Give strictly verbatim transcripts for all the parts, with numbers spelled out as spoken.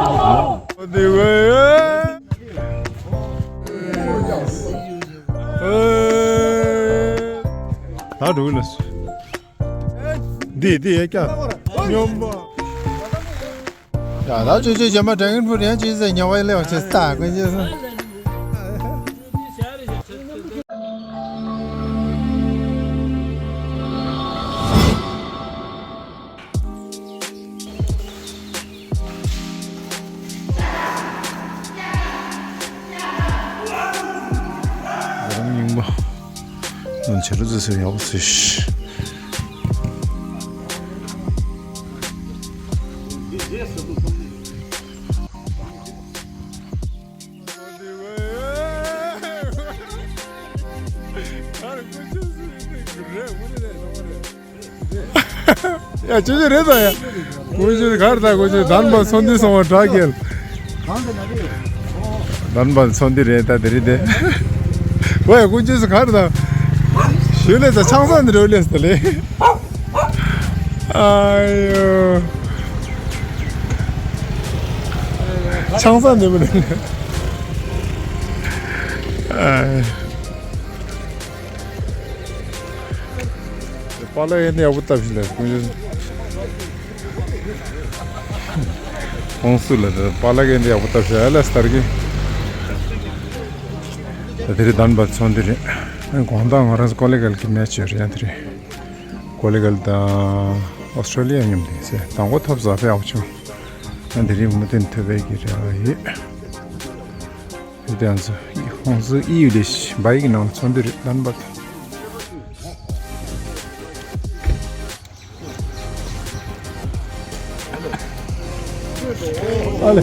ད་འགྲོ་གི་ལ། འདི་འདི་ཡ་ཀྱ། སྨྱོན་པ། ཡ་ད་ཅོ་ཅོ་ཇ་མ་ཌ་རེ་གོན་ཕུ་རུཊ་ཡང་ཅི་ཟེར་ཉ་བ་ལེ་བ་ཅེ་ལྟ་དགོས་ཅེ་སོ། རང་ཉིན་མོ། ང་ཆ་རུ་ཙི་སེ་ཡག་པོ་ཟེར། ཡ་ཅི་ཞིག་རེད་ད་ཡ། ཀུ་ཤུ་གར་ད་ཀུ་ཤུ་དམ་པ་ཚོགས་འདུ་སོང་བ་དྲག་གེལ། དམ་པ་ཚོགས་འདུ་རེད་ད་དེ་རེད་དེ། ཝེ་ཀུ་ཤུ་གར་ད། ཞུ་ལེ་ད་ཆང་ས་འདི་རོ་ལེ་ས་ད་ལེ། ཨ་ཡོ། ཆང་ས་འདི་མི་རེད། ཨ། པཱ་ལགས་ཡིན་ན་ཡག་པོ་བཏབ་ཤིག་ལ། ཁོང་སུ་ལ་པཱ་ལགས་ཡིན་ན་ཡག་པོ་བཏབ་ཤིག་ཨ་ལ་སྟར་གི། ད་དེ་རིང་དམ་པ་ཚོགས་འདུ་རེད། དགོང་དག་ང་རང་ཚོ་ཀོ་ལི་གྷལ་གི་མེ་ཆི་ཡོད་རེད་ཡ་དེ་རིང་། ཀོ་ལི་གྷལ་དང་ཨོ་སི་ཀྲོ་ལི་ཡ་མཉམ་དུ་ཡིན་ཟེར། དང་པོ་ཐོབ་ཟ་ཕེ་ཡག་པོ་བྱུང་། ང་དེ་རིང་མུ་མཐུད་ཐོབ་པའི་གི་རེ་བ་ཡོད། དེ་ང་ཚོ་ཧོང་སུ་ཨི་ཡུ་ལེ་ཤི་བ་ཡི་གི་ནང་ཚོགས་འདུ་རེད་ལན་པ་དང་། ཨ་ལེ།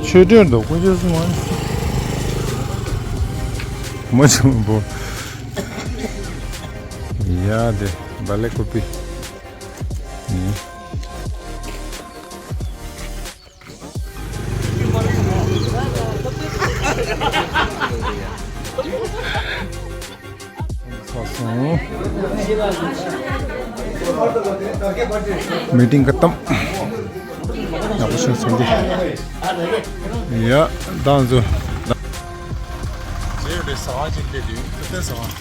ཆོས་སྒྲོན་འདུག་ཀུན་སྤྱོད་སྲུང་བ། མ་བྱུང་བོ། ཡ་དེ་བ་ལེ་ཀོ་པི། ཨུ། ཚར་སོང་། མི་ཊིང་ཁ་གཏམ། ཡག་པོ་ཞིག་སོང་སྟེ། ཡ། ད་ང་ཚོ། རྗེས་ལས་ཟ་ཁང་ཅིག་སླེབས་དུས་ཐུབ་བསྟན་ཟ་ཁང་།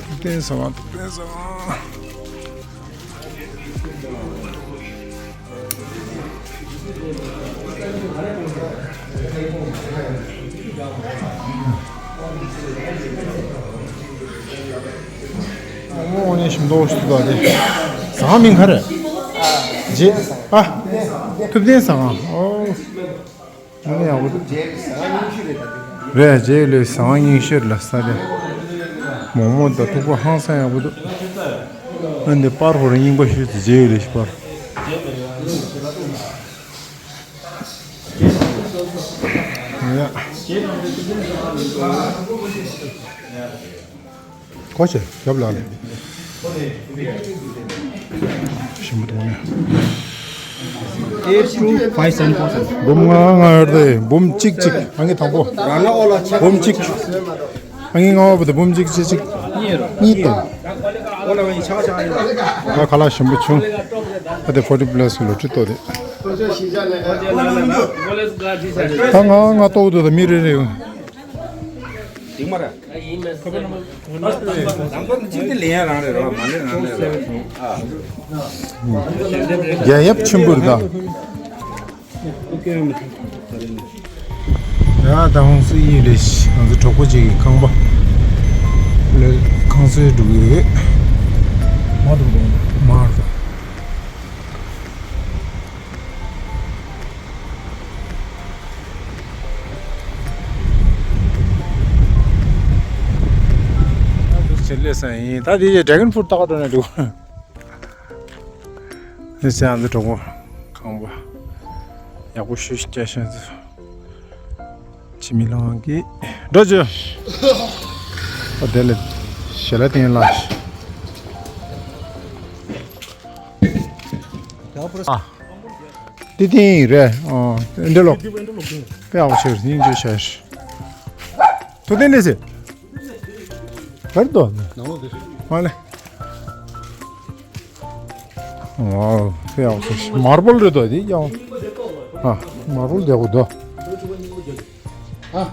ཐུབ་བསྟན་ཟ་ཁང་། ཐུབ་བསྟན་ཟ་ཁང་། ཨོ་ནི་ཞིམ་མདོག་ཞིག་འདུག་ཨ་དེ། ཟ་ཁང་མིང་ག་རེ། རྗེ། ཨ། ཐུབ་བསྟན་ཟ་ཁང་། ཨོ། ཨ་ནི་ཡག་པོ་འདུག་རེད། རྗེ་ལོས་ཟ་ཁང་རྙིང་ཤོས་ལ་ས་དེ། མོག་མོག་དང་ཐུག་པ་ཧང་སང་ཡག་པོ་འདུག་ཨ་འདི་པར་ཧོ་ར་རྙིང་པ་ཤོས་དེ་རྗེ་ལོས་ཤི་པར། ཡ། གོ་ཆེ་རྒྱབ་ལ་ལས། ཞིམ་པོ་འདུག་ནས། Eight two five seven four seven. འབུམ་ལྔ་ལྔ་ཡོད་དེ་འབུམ་གཅིག་གཅིག་ཨང་ཀི་དང་པོ། འབུམ་གཅིག་ཨང་ཀི་ལྔ་པ་དེ་འབུམ་གཅིག་གཅིག་གཅིག་གཉིས་དང་། ཨ་ཁ་ལག་ཞིམ་པོ་བྱུང་། ཨ་དེ་ཕོར་ཊི་པ་ལ་སི་གི་ལོ་ཊི་རི་ཏོ་དེ། ད་ང་ང་ལྟོགས་འདུག་ད་མི་རེ་རེ་ཡོང་། ལམ་ཁ་གཅིག་དེ་ལེན་ཡ་རང་རེད་རོ། མ་ལེན་རང་རེད་རོ། ཨ། རྒྱལ་ཡབ་ཆེན་པོ་རེད་ད། ཡ་ད་ཧོང་སི་ཡི་ལས་ང་ཚོ་གྲོགས་པོ་གཅིག་གི་ཁང་པ་ལས་ཁང་སོས་འགྲོ་གི་ཡོད། མ་འགྲོ་མ་འགྲོ། ཆེ་ལེ་སང་ཡིན་ད་དེ་ཌེ་གོན་ཕུ་རུཊ་ཏག་འགྲོ་ན་འགྲོ། དེ་ཚེ་ང་ཚོ་གྲོགས་པོ་ཁང་པ་ཡག་པོ་ཞུ་ཞིག་སྐྱ་ཤང་ཚོ་ཆི་མི་ལང་གི་འགྲོ་ཅི། ཨ་དེ་ལས་ཞལ་ལག་སྟེང་ལ། ཨ། ཏི་ཏིང་རེད། ཨ་འདྲེ་ལོག་དཔེ་ཡག་པོ་བྱས་སྙིང་རྗེ་བྱས། ཐུགས་རྟེན་ལས་ཟེར། བར་དོ། མ་ལེ། ཨོ་ཡག་པོ་ཞིག་མར་བལ་རེད་དོ་དེ་ཡག་ཨ་མར་བལ་རྒྱག་དགོས་དོ། ཨ་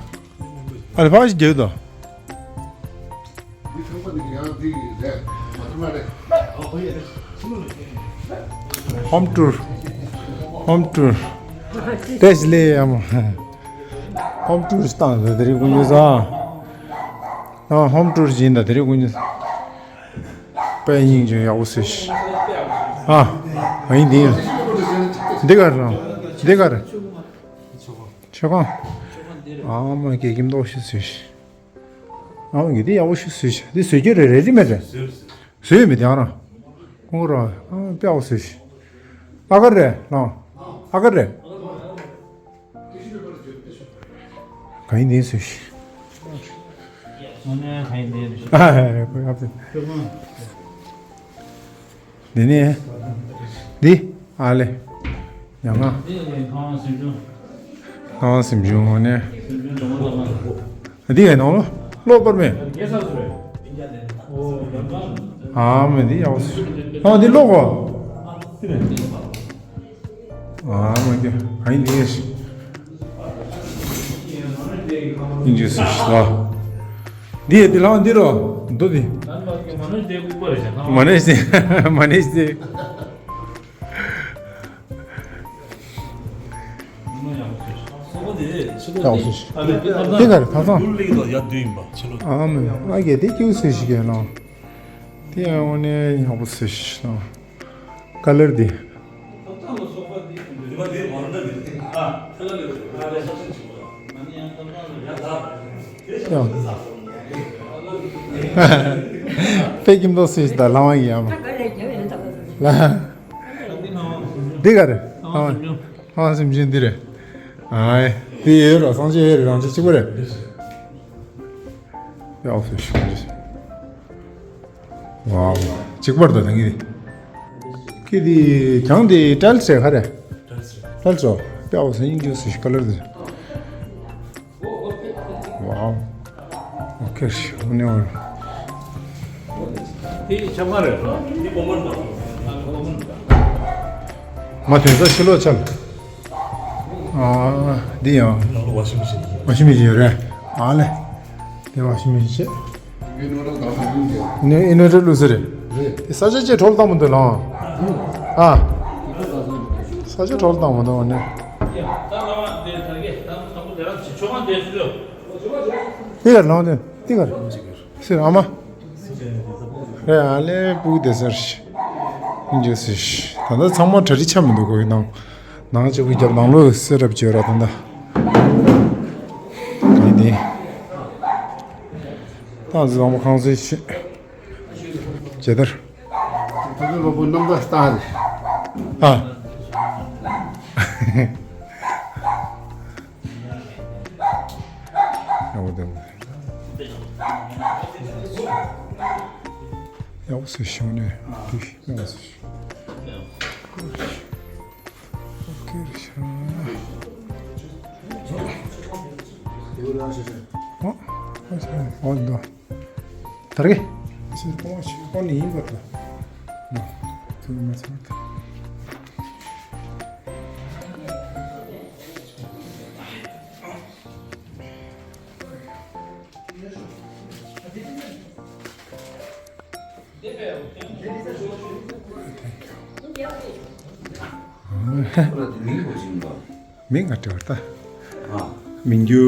ཨ་ལེ་ཕ་ཞིག་རྒྱག་དོ། Home tour. Home tour. ཏེ་ཞི་ལེ་ཡ་མོ། Home tour བཏང་ད་དེ་རིང་དཀོན་མཆོག་ས། ཨ་home tour བྱིན་ད་དེ་རིང་དཀོན་མཆོག་ས། དཔེ་སྙིང་རྗེ་ཡག་པོ་བཟོས་ཤིག་ཨ་ཨ་ཡིན་འདི་ཡིན། འདི་ག་རེ་རང་འདི་ག་རེ། མཆོད་ཁང་། ཨ་མ་གེ་ཀིམ་ཏོག་ཤི་བཟོས་ཤིག་ཨ་མ་གེ་འདི་ཡག་པོ་ཤི་བཟོས་ཤིག་འདི་བཟོས་རྒྱུ་རེད་རེད་མེད་རེད། བཟོས་མེད་དེ་ཨ་རང་། ཁོང་རང་ཨ་དཔེ་ཡག་པོ་བཟོས་ཤིག་ཨ་ག་རེ་རང་ཨ་ག་རེ། གང་ཡིན་དེ་སུ་ཞིག་དངོས་གནས་གང་ཡིན་དེ་རེད། ཨ་ཧེ་ཁོ་ཡག་པོ། དེ་ནས་འདི་ཨ་ལེ་ཡང་ང་ཁང་སེམས་བྱུང་དངོས་གནས་འདི་ཡང་ནང་ལོ་ལོ་པར་མེད། ཨ་མེད་འདི་ཡག་པོ་ཨ་འདི་ལོ་གོ་ཨ་མ་གི་ཨ་ཡིན་འདི་ཡིན་ཞིག་ཡིན་རྒྱུ་སུ་ཞིག་ལ། འདི་ཡི་འདི་ལའང་འདི་རོ་འདུག་འདི། མ་ནེ་སྟེ་མ་ནེ་སྟེ། ཡག་སུ་ཞིག་འདི་ག་རེ་ཐ་ཚང་། ཨ་མ་ཨ་གི་འདི་ཀྱུ་སུ་ཞིག་གི་ལ། འདི་ཡང་ཨོ་ནེ་ཡག་པོ་སུ་ཞིག་ལ། ཀ་ལར་འདི། དཔེ་ཀིམ་ཏོག་སུས་ད་ལང་བ་ཡིན་ཡང་མ། ལ། འདི་ག་རེ། ལྷ་སེམས་ཅན་འདི་རེད། ཨ་འདི་ཡོད་ར་སངས་རྒྱས་ཡོད་རེད་རང་ཅི་གཅིག་པ་རེད། ཡག་སུ་ཞིག་ཝའོ། གཅིག་པར་དུ་དང་གི་དེ། ཁྱེད་དེ་གྱང་དེ་ཊལ་སི་རེད་ག་རེ། ཊལ་སི་རོ། ཡག་སེ་ཡིན་རྒྱུ་སུ་ཞིག་ཀ་ལར་དེ། ཝའོ། ཨོ་ཁེ་ཤི་ཨོ་ནེ་ཨོ། དེ་ཆབ་ཁ་རེད་རོ། དེ་གོང་མར་མ་གོང་མར། མ་དེ་ཚ་ཕྱི་ལོགས་ཆབ། ཨ་འདི་ཡང་། ནང་ལོགས་ཝ་ཤིང་མེ་ཤིན་ཡོད། ཝ་ཤིང་མེ་ཤིན་ཡོད་རེད། ཨ་ལེ། དེ་ཝ་ཤིང་མེ་ཤིན་བྱེད། ཨི་ནོ་ཊར་བླུགས་ས་རེད། རེད། དེ་ས་ཆ་ཅེས་གྲོལ་བཏང་མི་འདུག་ལང་། ཨ། ས་ཆ་གྲོལ་བཏང་མི་འདུག་ཨ་ནི། དེ་གར་ལང་དེ་དེ་གར། སེར་ཨ་མ། རེད་ཨ་ལེ་སྤུ་གུ་བསྡད་ས་རེད། ཨིན་ཇོ་སི། ད་ལྟ་ཚང་མ་གྲ་སྒྲིག་ཆགས་མི་འདུག་གོ་ནང་། ནང་གཅིག་པུ་རྒྱབ་ནང་ལོགས་སེ་རབ་བྱོས་ར་ད་ལྟ། ཡིན་ཏེ། ཏང་ཙི་དང་པོ་ཁང་སེ་ཤི། ཇེ་དར། ད་ལྟ་ལོ་པོ་རྣམ་པ་སྟག་རེད། ཨ། ཡག་པོ་འདུག་ཡག་པོ་བཟོས་ཤིང་ནས་འདུག་ཡག་པོ་བཟོས་ཤིང་། ཨོ་ཁེ་རེད་ཤག་ཨོ་ཨོ་འདུག་དར་གི་ཨོ་ནི་ཡིན་པར་ལ་ཐུག་མ་ཚར་ད། མིང་ག་དྲི་བར་ལྟ། མིང་རྒྱུ་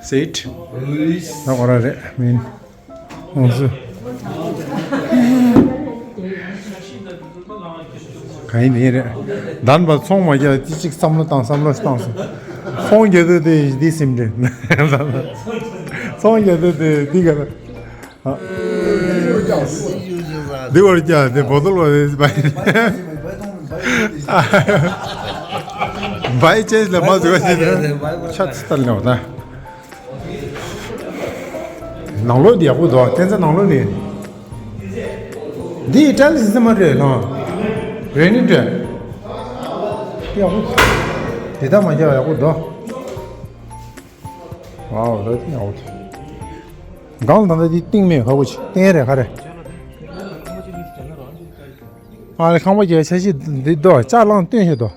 སེ་ཊི། ལུའིས། ད་གོ་ར་རེད་མིན། ཨོ་སུ། ག་ཡིན་ནི་རེད། དན་པ་ཚོང་མ་རྒྱག་ཅི་ཅིག་བསམ་བློ་བཏང་བསམ་བློ་བཏང་སོང་། ཚོང་རྒྱག་དུས་དེ་འདི་སིམ་དྲན། ཚོང་རྒྱག་དུས་དེ་འདི་ག་ལ། འདི་བར་རྒྱག་དེ་བོ་དོལ་བ་རེད་པ། བའི་ཅེས་ལ་མ་བཟོས་པ་ཞིག་ཆ་ཚི་ལྟར་ལེན་པ་དང་། ནང་ལོགས་འདི་ཡག་པོ་འདུག་བསྟན་རྩ་ནང་ལོགས་ནས། འདི་ཡི་ཊལ་སི་སི་མ་རེད་ལང་། རེད་ནི་འདྲ། ཡག་པོ། དེ་ལྟ་མ་རྒྱག་ཡག་པོ་འདུག་ཝའོ་ད་དེ་ཡག་པོ་འདུག་སྒང་ལ་ད་ལྟ་འདི་གཏིང་མེད་ཁ་པོ་ཆེ་གཏིང་རེད་ཁ་རེད། ཨ་ལེ། ཁང་པ་རྒྱ་ཆ་ཤི་འདི་དོ་ཅ་ལང་སྟོན་ཤི་དོ།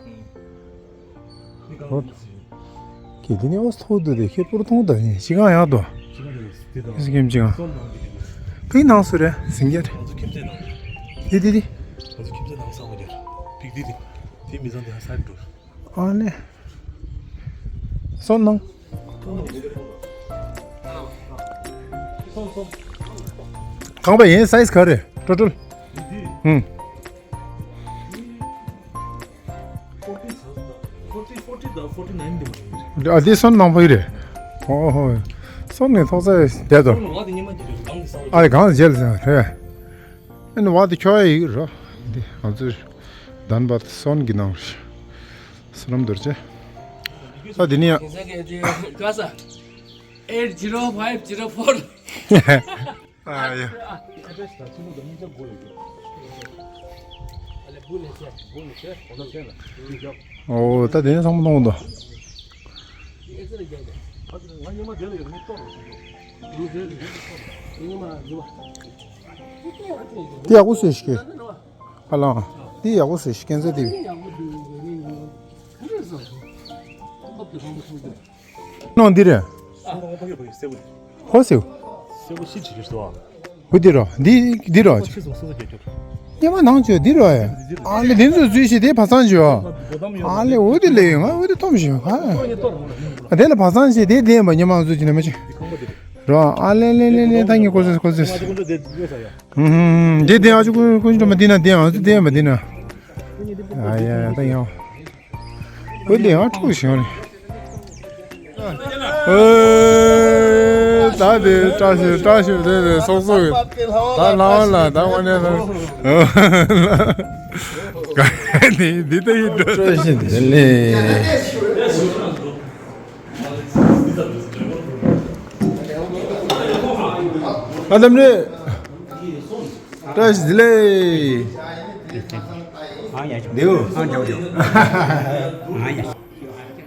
ཁྱེད་འདི་ནི་ཨོ་ཐོག་ཏུ་དེ་ཁྱེད་པུར་ཐོང་དོ་ནི་ཤི་གང་ཡང་དོ། ཨིས་ཀེམ་ཅི་གང་། ཕིག་ནང་སུ་རེད་ཟིང་རྒྱ་རེད། དེ་དེ་དེ། ཨ་ལེ། སོན་ནང་། ཁང་པ་ཡིན་སའི་ཛི་ག་རེ་ཀྲོ་ཀྲོལ། ཧུམ། ཨ་དེ་སོན་ནང་པ་ཡི་རེད། ཨོ་ཧོ། སོན་ནས་ཐོག་ཚད་བསྡད་དོ། ཨ་དེ་གང་ཟེར་ཟེར་རེད། ཨ་ནི་བ་དེ་ཁྱོ་ཡ་ཡིག་རོ། འདི་ང་ཚོའི་དཱན་བཱད་སོན་གྱི་ནང་རེད། སོ་ནམ་རྡོ་རྗེ། ས་དེ་ནི་ཡང་། Eight zero five zero four. ཨ་ཡ། ཨོ་ད་དེ་ནི་ཚང་མ་གནོང་དོ། དེ་ཡག་པོ་བཟོས་ཤིག་ཨ་ལང་། འདི་ཡག་པོ་བཟོས་ཤིག་སྐྱེན་ཚ་འདི། ནང་འདི་རེད། ཧོ་སེའུ། ཧུ་འདི་རོ། འདི་འདི་རོ། ཉི་མ་ནང་ཆོས་འདི་རོ། ཨ་ལེ་འདི་ཚོ་འཛུལ་ཤིག་དེ་བ་ཚང་ཞིག་ཨ་ལེ་འོ་དེ་ལེ་ང་འོ་དེ་ཐོམ་ཞིག་ཨ་དེ་ལ་བ་ཚང་ཞིག་དེ་བདེན་པ་ཉི་མ་འཛུལ་ཅི་ནས་མ་ཅི། རོ། ཨ་ལེ་ལེ་ལེ་ལེ། ད་ངས་གོ་སོང་གོ་སོང་། ཧུམ་ཧུམ། འདི་བདེན། ཨ་ཅུ་ཀུན་ཀུན་ཀྲོ་མ་འདི་ན་བདེན། ཨ་ཅུ་བདེན་པ་འདི་ན། ཨ་ཡ་ཡ། ད་ཡང་། འོ་དེ་ཡང་འཁྲུག་བཞིན་རེད། ཨོ། ད་དེ་བཀྲ་ཤིས་བཀྲ་ཤིས་རེད་རེད། སོག་སོག་གི་ད་ལའོ་ལ་ད་དངོས་གནས་ལ། ག་ནི་འདི་ལྟ་ཡི་འགྲོ། བཀྲ་ཤིས་བདེ་ལེགས། ཨ་དམ་རེད། བཀྲ་ཤིས་བདེ་ལེགས།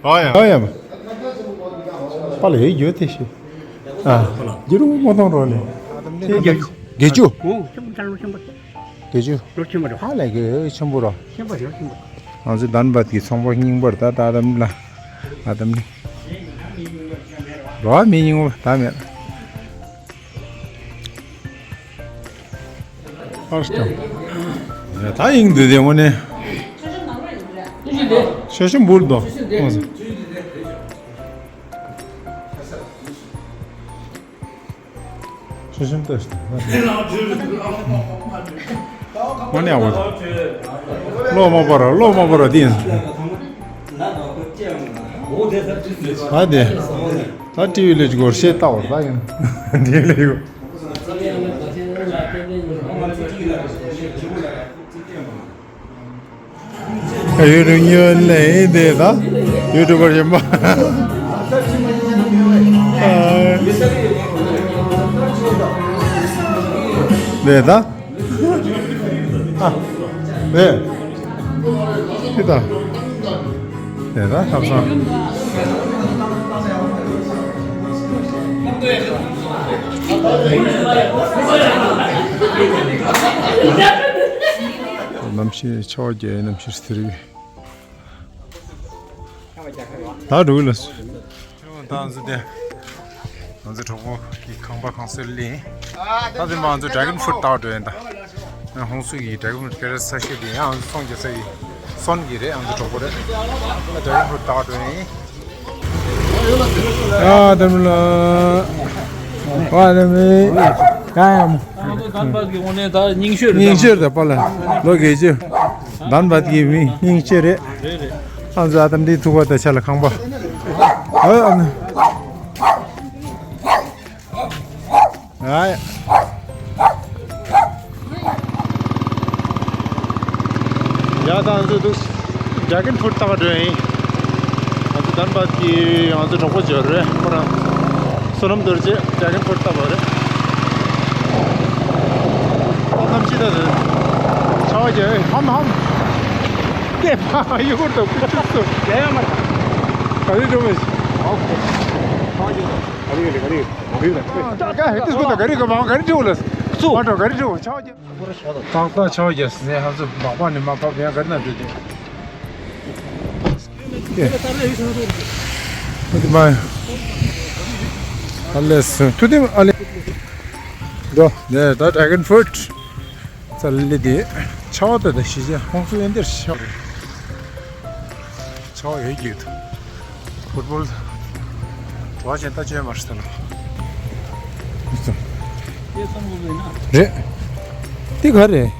ཨ་ཡ། ཨ་ཡ། ཨ་ཡ། པ་ལ་ཡོད་ཡོད་དེ་ཤི། ཨ། རྒྱུ་རུ་མོ་ཐོང་རོ་ལེ། དགེ་ཆུ། དགེ་ཆུ། ཧ་ལས་གི་ཆེན་པོ་རོ། ང་ཚོ་དཱན་བཱད་ཀྱི་ཚོང་པ་རྙིང་པར་ད་ད་དམ་ལ། ཨ་དམ་ནི། རོ་མི་རྙིང་པ་ད་མེད། ཨ་སྟོ། ཡ་ད་ཡིན་འདི་དེ་དངོས་གནས། ཤ་ཤ་འབུར་དོ། ཤ་ཤ་ལྟ་ཞིག་དངོས་གནས་ཨ་བ། བློ་མ་བོར་བློ་མ་བོར་དེ་ཡིན། ཨ་དེ། ད་ཊི་ཝི་ལས་སྒོར་གཞས་བཏགས་པ་ད་ཡིན། འདི་ལས་ཡོད། ཡུ་ཊུབ་ཉོ་ལེ་དེ་ད། ཡུ་ཊུབ་པར་ཡིན་པ། དེ་ད། ཨ། དེ། ཅི་ད། དེ་ད་ཐབ་ཚང་། གནམ་གཤིས་ཆར་པ་རྒྱག་གནམ་གཤིས་ཟེར་བའི། ད་འགྲོ་གི་ལ། ད་ང་ཚོ་དེ། ང་ཚོ་གྲོགས་པོ་གི་ཁང་པ་ཁང་གསོལ་ལེན། ད་དེ་མ་ང་ཚོ་ཌེ་གོན་ཕུ་རུཊ་བལྟ་བར་འགྲོ་ཡིན་ད། ཧོང་སུ་གི་ཌེ་གོན་ཕུ་རུཊ་སྐད་གྲགས་ས་ཤོད་དེ་ཡང་ང་ཚོ་སོང་རྒྱ་ས་ཡི་སོན་གི་རེད། ང་ཚོ་གྲོགས་པོ་རེད། ད་ཌེ་གོན་ཕུ་རུཊ་བལྟ་བར་འགྲོ་ཡིན། ཨ་དེ་མི་ལ། ཨ་དེ་མི། ཡ་ཡ་མོ། ཨ་ནི་དཱན་བཱད་ཀྱི་དངོས་གནས་ད་རྙིང་ཤོས་རེད། རྙིང་ཤོས་རེད་པ་ལ། ལོ་རྒས་ཅི། དཱན་བཱད་ཀྱི་མི་རྙིང་ཤོས་རེད། རེད་རེད། ཨ་ཛ་དམ་འདི་ཐུག་པ་ད་ཆ་ལ་ཁང་པ། ཨ་ཨ་ནི། ཨ་ཡ། ཡ་ད་ང་ཚོ་འདུག་ཌེ་གོན་ཕུ་རུཊ་བལྟ་བར་འགྲོ་ཡིན། ང་ཚོ་དཱན་བཱད་ཀྱི་ང་ཚོ་གྲོགས་པོ་འབྱོར་རེད། ཁོ་རང་སོ་ནམ་རྡོ་རྗེ་ཌེ་གོན་ཕུ་རུཊ་བལྟ་བ་རེད། ཨ་གནམ་གཤིས་ད་རེད། ཆར་པ་རྒྱག་ཧམ་ཧམ། ཏེ་ཕ་ཡུ་གུར་དང་ཀུ་ཅུ་སུ། ཡ་ཡ་མ་རེད། ག་རེ་འགྲོ་མེད། ཨོ་ཁེ། ཆར་པ་རྒྱག་ག་རེ་ག་རེ་ག་རེ། ད་ག་ཧེ་ཏི་སུ་ད་ག་རེ་ག་མ་ག་རེ་འགྲོ་ལ། ཚུགས། ཨ་འགྲོ་ག་རེ་འགྲོ་ཆ་བ་རྒྱ། ཏག་ཏག་ཆ་བ་རྒྱ་སི་ནས་ཧ་ཚུ་མག་པ་ནས་མ་ཕབ་ཡང་ག་རེ་ན་འགྲོ་དེ། ཨ་དེ་མ། ཨ་ལེ་སི་ཐུ་དེ་ཨ་ལེ། འགྲོ་ནས་ད་ཌེ་གོན་ཕུ་རུཊ་ཙལ་ལེ་དེ་ཆ་བ་ད་ད་ཤི་ཅེ་ཧོང་སུ་ཨེ་འདིར་ཤི་ཆ་བ་ཡོད་ཀྱི་ཡོད། ཕུཊ་བོལ་བྲོ་བ་ཅན་ལྟ་ཅན་མ་རེད་ཟེར་ན། རེད། འདི་ག་རེད།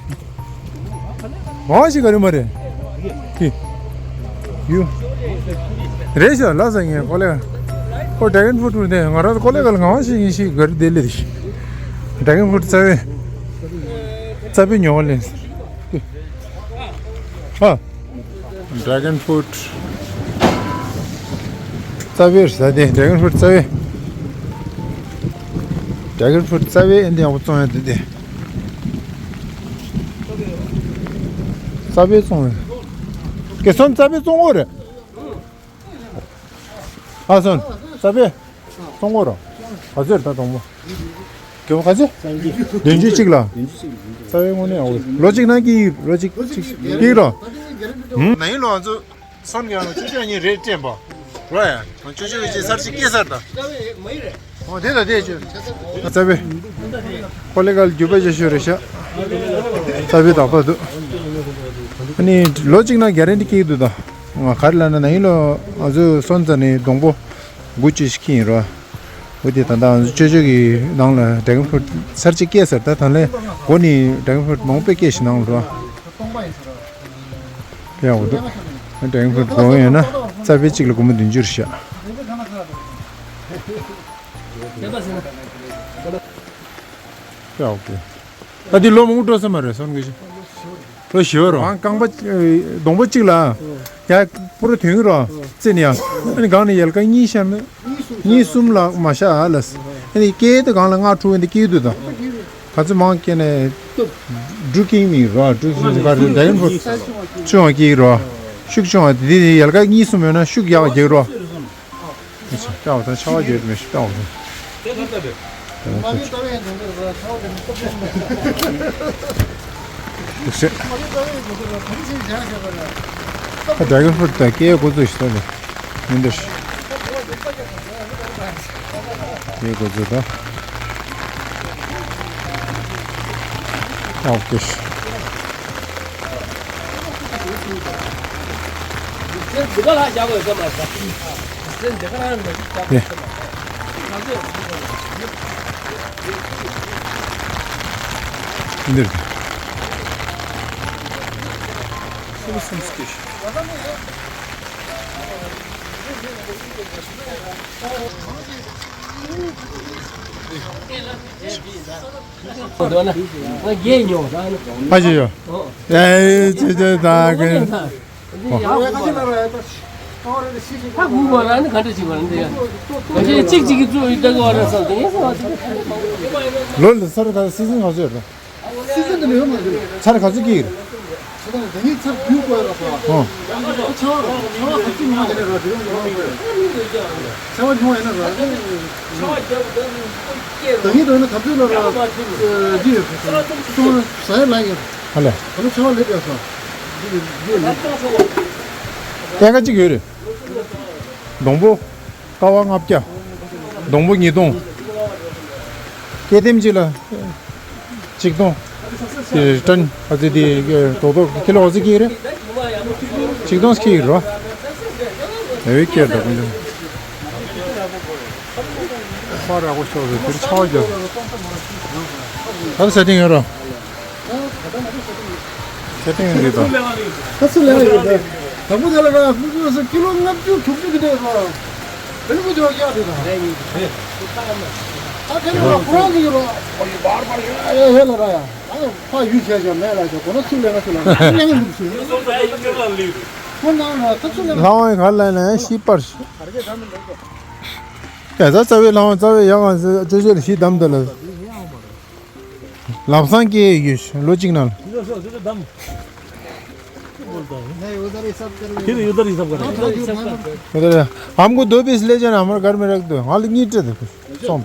མ་ཞིག་ག་རེད་མ་རེད། ཧི། ཡུ། རེད་ཤག་ལ་ས་ངས་ཀོ་ལེ་ག་ཁོ་ཌེ་གོན་ཕུ་རུཊ་དེ་ང་རང་ཀོ་ལེ་ག་ལ་ང་ཞིག་ཡིན་ཞིག་ག་རེ་དེ་ལེ་དེ་ཤི། ཌེ་གོན་ཕུ་རུཊ་རྩ་བའི་རྩ་བའི་ཉོ་བ་ལེན། ཨ། ཌེ་གོན་ཕུ་རུཊ་རྩ་བའི་ཟ་དེ་ཌེ་གོན་ཕུ་རུཊ་རྩ་བའི། ཌེ་གོན་ཕུ་རུཊ་རྩ་བའི་ཨེ་འདི་ཡག་པོ་བཙོང་ཡ་དེ་དེ། རྩ་བའི་བཙོང་ཡ། ཀེ་སོན་རྩ་བའི་བཙོང་འོ་རེད། ཨ་སོན། རྩ་བའི། སོང་གོ་རོ། ག་ཚོད་རེད་ད་དང་པོ། རྒྱལ་པོ་ག་ཚོད། བདུན་ཅུ་གཅིག་ལ། རྩ་བའི་དངོས་གནས་ཨོ། ལོ་གཅིག་ནང་གི་ལོ་གཅིག་གཅིག་གཅིག་རོ། ན་ཡིན་ལོ་ང་ཚོ་སོན་གྱི་ཡང་ལོ་ཅོ་ཅོ་གཉིས་རེད་དྲན་པ། རོ་ཡ། ཅོ་ཅོ་གི་ཅིག་སར་ཅིག་སྐྱེས་སར་ད། ཨོ་དེ་ད་དེ་ཅོ། རྩ་བའི། ཁོ་ལེ་གལ་རྒྱུད་པ་ཆེ་ཤོས་རེད་ཤག་རྩ་བའི་དག་པ་འདུག་ཨ་ནི་ལོ་གཅིག་ནང་ག་རན་ཊི་སྐྱེས་འདུག་ད། ང་ག་རེ་ལབ་ན་ན་ཡིན་ལོ་ང་ཚོ་སོན་ཙ་ནི་སྡོང་པོ། དགུ་བཅུ་ཞིག་ཡིན་རོ། འོ་དེ་ད་ལྟ་ང་ཚོ་ཅོ་ཅོ་གི་ནང་ལ་ཌེ་གོན་ཕུ་རུཊ་ཚར་གཅིག་སྐྱེས་ཟེར་ད་ད་ལན་སྒོ་ནི་ཌེ་གོན་ཕུ་རུཊ་མང་པོ་སྐྱེས་ཤིག་ནང་ལ་རོ། ཡག་པོ་འདུག་ཌེ་གོན་ཕུ་རུཊ་སྒོ་ཡོད་ན་རྩ་བའི་གཅིག་ལ་སྒོར་མོ་བདུན་ཅུ་རེད་ཤག་ཡག་པོ་འདུག་ད་འདི་ལོ་མང་པོ་འགྲོ་ས་མ་རེད་སོན་གི་ཞིག་ལོ་བཞི་བ་རོ། ཨང་རྐང་པ་སྡོང་པོ་གཅིག་ལ་ཡ་པུ་ར་དོན་རོ་རྩེ་ནས་ཡ། ཨ་ནི་སྒང་ནས་ཡལ་ག་གཉིས་ཤར་ན་གཉིས་གསུམ་ལ་མ་ཤར་ཨ་ལ། ཨ་ནི་སྐྱེས་དེ་སྒང་ལ་ལྔ་དྲུག་འདི་སྐྱེས་དུས་དང་ག་ཚོད་མང་སྐྱེས་ནས་འབྲུ་སྐྱེས་མི་རོ་འབྲུ་ག་རེ་ཌེ་གོན་ཕུ་རུཊ་ཆུང་བ་སྐྱེས་རོ། ཤུགས་ཆུང་བ་དེ་ཡལ་ག་གཉིས་གསུམ་ཡོད་ན་ཤུགས་ཡག་རྒྱག་རོ། ལྟ་བ་དང་ཆ་བ་བརྒྱད་མི་ཤི་ལྟ་བ་དང་། ཨ་ཌེ་གོན་ཕུ་རུཊ་དང་སྐྱེ་འགོ་ཚུགས་ཤིག་ལྟ་ནས་མི་འདུག་སྐྱེ་འགོ་ཚུགས་ད། ཨོ་ཀེ། འདི་ག་ལ་རྒྱག་དགོས་ས་མ་རེད། འདི་ག་ལ་རྒྱག་དགོས་ས་མ་རེད། འདིར། སུམ་སུམ་སྐྱེ་ཤི། ཨ་ཅེ་ཡོ། ཨེ་ཅེ་ཅེ་ད་གི། ལོ་ལ་སར་ད་སི་ཟིན་ག་ཚོད་ཡོད་རེད། སི་ཟིན་དེ་ལས་མ་གི། ཚར་ག་ཚོད་ཀྱི་རེད། ཚར་ག་ཚོད་ཀྱི་རེད། ཚར་ག་ཚོད་ཀྱི་རེད། ཚར་ག་ཚོད་ཀྱི་རེད། ཚར་ག་ཚོད་ཀྱི་རེད། ཚར་ག་ཚོད་ཀྱི་རེད། ཚར་ག་ཚོད་ཀྱི་རེད། ད་ངས་འདོད་ན་ག་ཚོད་ལ་ར། འདི་ཡོད་གི། ཚོང་ཟ་ཡ་ལ་ཡོད། ཧ་ལས། ད་ནི་ཚར་ལེབ་ཡོད་སོང་། འདི་འདི་ཡོད། ལས་ཀ་གཅིག་ཡོད་རེད། སྡོང་པོ། ཀ་བ་ལྔ་བརྒྱ། སྡོང་པོ་ཉིས་སྟོང་། སྐྱེ་ལྡེམ་གཅིག་ལ། ཆིག་སྟོང་། དེ་ཊོན་ཨ་ཙི་དེ་རྡོག་རྡོག་ཁི་ལོ་ཨ་ཙི་ཀི་རེད། ཆིག་སྟོང་ཁི་རོ། ཨེ་ཀྱེ་ད་ཀུན་ཅང་། ཧ་ར་གོ་ཤོག་རེད་དེར་ཆ་བ་རྒྱབ། ད་ས་ཏིང་ཡོད་རོ། ས་ཏིང་རེད་ད། ད་ཚོ་ལས་ཡོད་ད། དང་པོ་དེ་ལ་ར་ཀུན་ཅང་ས་ཀི་ལོ་ལྔ་བཅུ་དྲུག་ཅུ་གི་དེ་རོ། དེ་ནི་མི་འགྱུར་བ་རྒྱག་དེ་དང་། ད་དེ་ནི་ཁོ་རང་གི་རོ། བར་བར་ཡ་ཡ་ཡ་ལ་ར་ཡ། ཨ་ཕ་ཡུལ་བྱས་ཀྱང་མེད་ལ་ཀྱང་གོ་ན་ཚུགས་ལེན་ན་ཚུགས་ལ་ང་ལེན་གི་འདུག་ཟེར། ཁོ་ན་ལ་ད་ཚུགས་ལེན་ལྷ་དབང་ག་ལ་ན་ཤི་པར་ཤི། ཡ་ད་རྩ་བའི་ལྷ་དབང་རྩ་བའི་ཡ་གང་ཟེར་ཅོ་ཅོ་ལ་ཤི་དམ་དུ་ལ། ལམ་སང་སྐྱེ་ཡོད་ལོ་གཅིག་ནང་ལ། ཁྱེད་ཡོད་ད་རེད་ཟབ་ག་རེད། ཨམ་གོ་དོ་པིས་ལེ་ཅན་ཨ་མར་གར་མི་རག་དོ་ང་ལ་གཉིས་སྤྲད་དོ་སོང་།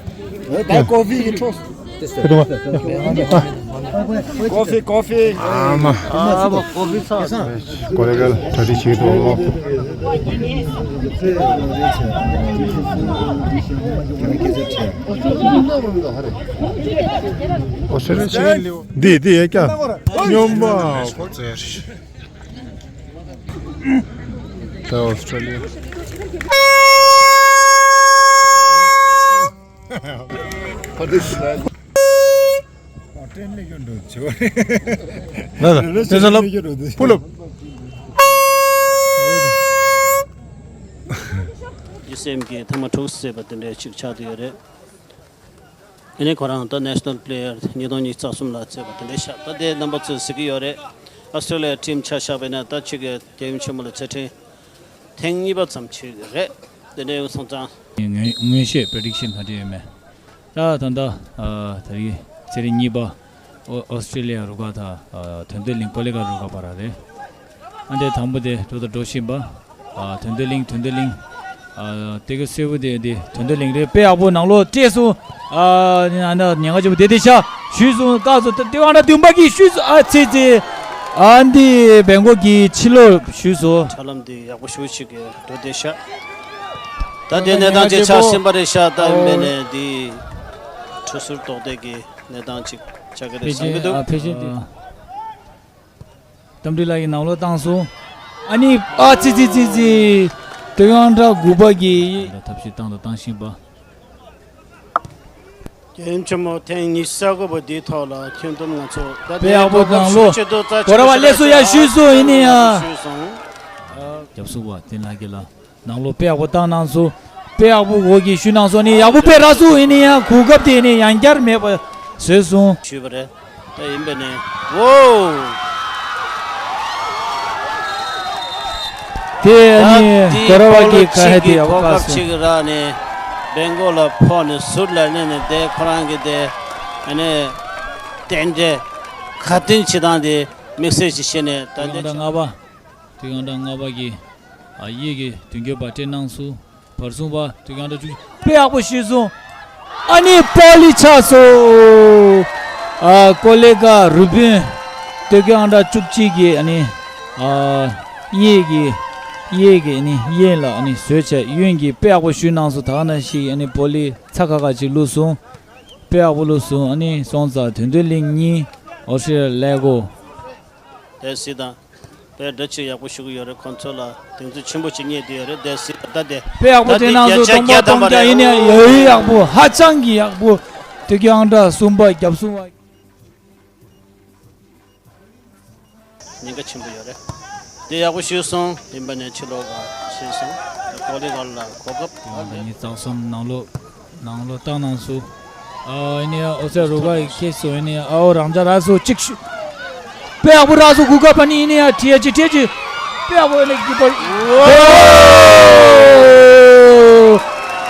ད་ཀོ་ཧྥི་གི་འཕྲོ། ཀོ་ཧྥི་ཀོ་ཧྥི། ཨ་མ། ཨ་མ་ཀོ་ཧྥི་ཚ། ཀོ་ལེ་གལ་གྲ་སྒྲིག་བྱེད་ཀྱི་འདུག་ཨོ། ཨོ་སི་ཊྲེ་ལི་ཡ་ཆེན་ལེའོ། འདི་འདི་ཡ་ཀྱ་སྨྱོན་པ་ཁོ་ཚོ་ཡ་རེད། ད་ཨོ་སི་ཊྲེ་ལི་ཡ། ཕ་དེ་ཤི་ན། ལ་ལ་ལ་ལ་ལ། པུལ་ཨབ། ཡུ་སི་ཨེམ་གྱི་ཐེངས་མ་དྲུག་བརྩེགས་པ་དེ་འདྲའི་ཅིག་ཆགས་བསྡད་ཡོད་རེད། ཨ་ནི་ཁོ་རང་ད་ནེ་ཤ་ནལ་པི་ལེ་ཡར་ཉིས་སྟོང་ཉི་ཤུ་རྩ་གསུམ་ལ་བརྩེགས་པ་དེ་འདྲའི་ཤག་ད་དེ་རྣམ་པ་ཚོས་གཟིགས་ཀྱི་ཡོད་རེད། ཨོ་སི་ཀྲེ་ལི་ཡ་ཊིམ་ཆ་བཞག་པ་ཡིན་ན་ད་ཅིག་གི་རྒྱལ་ཡུམ་ཆེན་མོ་ལ་རྩེད་འགྲན་ཐེངས་གཉིས་པ་ཙམ་བྱེད་ཀྱི་རེད། དེ་འདྲ་ཡོང་སོང་ཙང་། ངས་སྔོན་ཤོས་པི་རེ་ཌིག་ཤན་ག་འདྲ་ཡོད་མེད། ད་ད་ལྟ་ཨ་ད་རེས་རྩེད་རིགས་གཉིས་པ་ཨོ་ཨོ་སི་ཀྲེ་ལི་ཡ་རུ་ཁག་དང་ཨ་དོན་ལྡན་གླིང་ཀོ་ལི་གལ་རུ་ཁག་བར་རེད། ཨ་འདྲའི་དང་པོ་དེ་འགྲོ་དང་འགྲོ་བཞིན་པ། ཨ་དོན་ལྡན་གླིང་དོན་ལྡན་གླིང་། ཨ་དེ་གི་སེར་པོ་དེ་དེ་དོན་ལྡན་གླིང་རེད། དཔེ་ཡག་པོ་ནང་ལོགས་སྤྲད་སོང་། ཨ་ཨ་ན་ཉེན་ཁ་ཆེན་པོ་དེ་དེ་ཤ་ཞུས་སོང་། བཀག་སོང་། དེ་དེ་ཨ་ན་བདུན་པ་གིས་ཞུས་སོང་། ཨ་ཚེ་ཚེ། ཨ་འདི་བེང་ཀོག་གི་ཕྱི་ལོགས་ཞུས་སོང་། ཁྲ་ལམ་དེ་ཡག་པོ་ཞེ་པོ་ཅིག་གི་འགྲོ་བསྡད་ཤག་ད་དེ་གནས་སྟངས་ཅིག་ཆགས་ཟིན་པ་རེད་ཤག་ད་ཡིན་པས་ནས་འདི་ཁྲུ་ཟུར་ལྡོག་བསྡད་ཀྱི་གནས་སྟངས་ཅིག་ཆགས་ཀྱི་རེད་བསམ་གྱི་འདུག་ཕལ་ཆེར་དེ། རྟ་མགྲིན་ལགས་ཀྱིས་ནང་ལོགས་བཏང་སོང་། ཨ་ནི་ཨ་ཙི་ཙི་ཙི་ཙི། ཏེ་ཡང་ཁྲ་དགུ་པ་གིས། ཐབས་ཤེས་བཏང་དང་བཏང་བཞིན་པ། རྒྱལ་ཡུམ་ཆེན་མོ་ཐེངས་ཉི་ཤུ་རྩ་དགུ་པ་འདིའི་ཐོག་ལ་ཁྱོན་བསྡོམས་ང་ཚོ་ད་དཔེ་ཡག་པོ་ནང་ལོགས་གོ་ར་བ་ལེགས་སོ་ཡ་ཞུས་སོང་། ཡིན་ནི་ཡ། ཞུས་སོང་། རྒྱབ་སུ་བ་དེ་ལ་གི་ལ། ནང་ལོགས་དཔེ་ཡག་པོ་བཏང་གནང་སོང་། དཔེ་ཡག་པོ་འོ་གི་ཞུ་གནང་སོང་། ནི་ཡག་པོ་དཔེ་རག་སོང་། ཡིན་ནི་ཡང་གོ་སྐབས་དེ་ནི་ཡང་བསྐྱར་མེད་པ་བཟོས་སོང་། ཞུས་པ་རེད། ད་ཡིན་པས་ནི། ཝོ། དེ་ད་ནི་དེའི་གོ་ར་བ་གི་ཁ་ཧེ་དེ་ཡག་པོ་ག་སོང་། གཅིག་རག་ནས་བེང་ཀོག་ལ་ཕོག་ནས་ཟུར་ལ་གནས་ནས་དེ་ཁོ་རང་གི་དེ་ཨ་ནི་རྟེན་འབྲེལ། ཁ་འདོན་བྱེད་སྟངས་དེ་དམིགས་བསལ་ཞིག་བཤད་ནས། ད་དུས་ལྟའི་ཁ་བཏང་ལྔ་པ། དུས་ཁ་བཏང་ལྔ་པ་གི་ཨ་གཡས་ཀྱི་མདུན་སྐྱོད་པ་སྤྲད་གནང་སོང་། བར་གསུམ་པ་དུས་ཁ་བཏང་བཅུ་གཅིག་དཔེ་ཡག་པོ་ཞུས་སོང་། ཨ་ནི་པོ་ལི་ཆགས་སོང་། ཨ་ཀོ་ལེ་ཀ་རུ་བིན། དུས་ཁ་བཏང་བཅུ་གཅིག་གི་ཨ་ནི་ཨ་གཡས་ཀྱི་གཡས་ཀྱི་ཨ་ནི་གཡས་ལ་ཨ་ནི་བཟོས་བྱས་གཡོན་གྱི་དཔེ་ཡག་པོ་ཞུས་གནང་སོང་། ད་ག་ནང་བཞིན་ཨ་ནི་པོ་ལི་ཚ་ཁ་ཁ་ཅིག་བླུགས་སོང་། དཔེ་ཡག་པོ་བླུགས་སོང་། ཨ་ནི་སོང་ཙང་དོན་དོན་གླིང་གཉིས། ཨོ་སི་ཀྲི་ལི་ཡ་ལེག་གོ། དེ་སྲིད་དང་། དཔེ་འདྲ་ཆེ་ཡག་པོ་ཞུ་གི་ཡོད་རེད། ཁོང་ཚོ་ལ་གདེང་ཚོད་ཆེན་པོ་ཞིག་རྙེད་བསྡད་ཡོད་རེད། དེ་སྲིད་ད་དེ། དཔེ་ཡག་པོ་ད་དེ་བསྟན་གནང་སོང་བརྒྱ་ཆ་སྟོང་པ་བརྒྱ་སྟོང་བརྒྱ། ཐམ་པ་ཡིན་ནའི་ཡ་ཡི་ཡག་པོ། ཧ་ཅང་གི་ཡག་པོ། དུས་ཁ་བཏང་གསུམ་པ་རྒྱབ་གསུམ་པ། ཉེན་ཁ་ཆེན་པོ་ཡོད་རེད། དེ་ཡག་པོ་ཞུས་སོང་། ཡིན་པ་ནས་ཕྱི་ལོགས་ལ་ཕྱིན་སོང་། ད་ཀོ་ལི་གར་ལ་གོ་སྐབས། དེ་ནི་རྩ་གསུམ་ནང་ལོགས་ནང་ལོགས་བཏང་གནང་སོང་། ཨ་ཨ་ནི་ཨོ་སེ་རུ་ག་ཡི་ཁེ་སོ་ཨ་ནི་ཨའོ་རང་ཅག་ར་སོ་གཅིག་ཤུ། དཔེ་ཡག་པོ་ར་སོ་གུ་ག་པ་ནི་ཨ་ནི་ཡ་ཁྲི་ཡ་ཅི་ཁྲི་ཅི། དཔེ་ཡག་པོ་ཨ་ནི་གི་པར།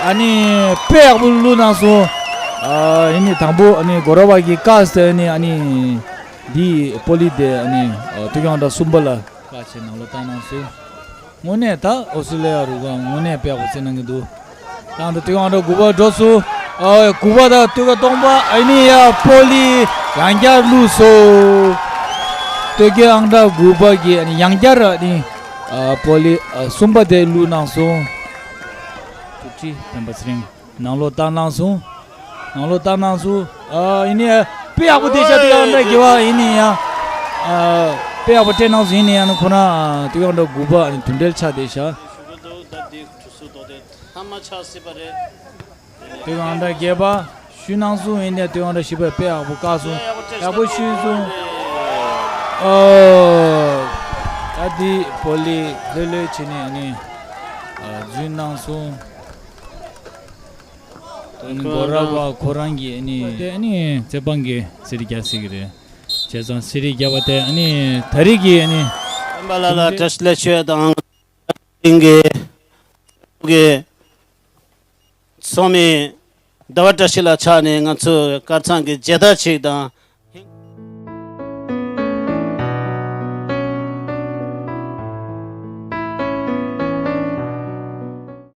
ཨ་ནི་དཔེ་ཡག་པོ་བླུགས་གནང་སོང་། ཨ་ཨ་ནི་དང་པོ་ཨ་ནི་གོ་ར་བ་གི་ཀ་སྟེ་ཨ་ནི་ཨ་ནི་འདི་པོ་ལི་དེ་ཨ་ནི་ཨ་ཏུ་ཀྱང་འདྲ་གསུམ་པ་ལ་ཀ་ཆེ་ནང་ལོགས་བཏང་གནང་སོང་། དངོས་གནས་ད་ཨོ་སི་ཀྲི་ལི་ཡ་རུ་ག་དངོས་གནས་དཔེ་ཡག་པོ་རྩེ་གནང་གི་འདུག་ད་ད་དུས་ཁ་བཏང་དགུ་པ་འགྲོ་སོང་། ཨ་དགུ་པ་དང་དུས་ཁ་སྟོང་པ་ཨ་ནི་ཡ་པོ་ལི་ཡང་བསྐྱར་བླུགས་སོང་། དུས་ཁ་བཏང་དགུ་པ་གི་ཨ་ནི་ཡང་བསྐྱར་ཨ་ནི་ཨ་པོ་ལི་ཨ་གསུམ་པ་དེ་བླུགས་གནང་སོང་། ཐུགས་རྗེ་ཆེ་བསྟན་པ་ཚེ་རིང་། ནང་ལོགས་བཏང་གནང་སོང་། ནང་ལོགས་བཏང་གནང་སོང་། ཨ་ཡིན་ནའི་དཔེ་ཡག་པོ་བསྡད་ཤག་དུས་ཁ་བཏང་དགེ་བ་ཡིན་ནའི་ཡང་། ཨ་དཔེ་ཡག་པོ་སྤྲད་གནང་སོང་། ཡིན་ནའི་ཡང་ཁོ་རང་ཨ་དུས་ཁ་བཏང་དགུ་པ་ཨ་ནི་དུས་འབྲེལ་ཆགས་བསྡད་ཤག་ད་འདི་གྲུ་ཟུར་མདོ་སྟོད་ཐ་མ་ཆགས་སྲིད་པ་རེད། དུས་ཁ་བཏང་བརྒྱད་པ་ཞུས་གནང་སོང་། ཡིན་ནའི་དུས་ཁ་བཏང་བཞི་པ་དཔེ་ཡག་པོ་བཀག་སོང་། ཡག་པོ་ཞུས་སོང་། ཨོ། ད་འདི་པོ་ལི་ལྷོད་ལྷོད་བྱས་ནས་ཨ་ནི་ཨ་འཛུལ་གནང་སོང་། ཨ་ནི་གོ་ར་བ་ཁོ་རང་གིས་ཨ་ནི་དེ་ཨ་ནི་རྩེད་འབང་གི་གསེར་རི་རྒྱག་སྲིད་ཀྱི་རེད། བྱས་ཙང་གསེར་རི་རྒྱབ་པ་དེ་ཨ་ནི་ད་རེས་ཀྱི་ཨ་ནི་སེམས་པ་ལ་ལ་བཀྲ་ཤིས་བདེ་ལེགས་ཞུ་ཡ་དང་། དེང་གི་གི་ཚོགས་མི་ཟླ་བ་བཀྲ་ཤིས་ལགས་ཆགས་ནས་ང་ཚོའི་དཀར་ཚང་གི་མཇལ་དར་ཅིག་དང་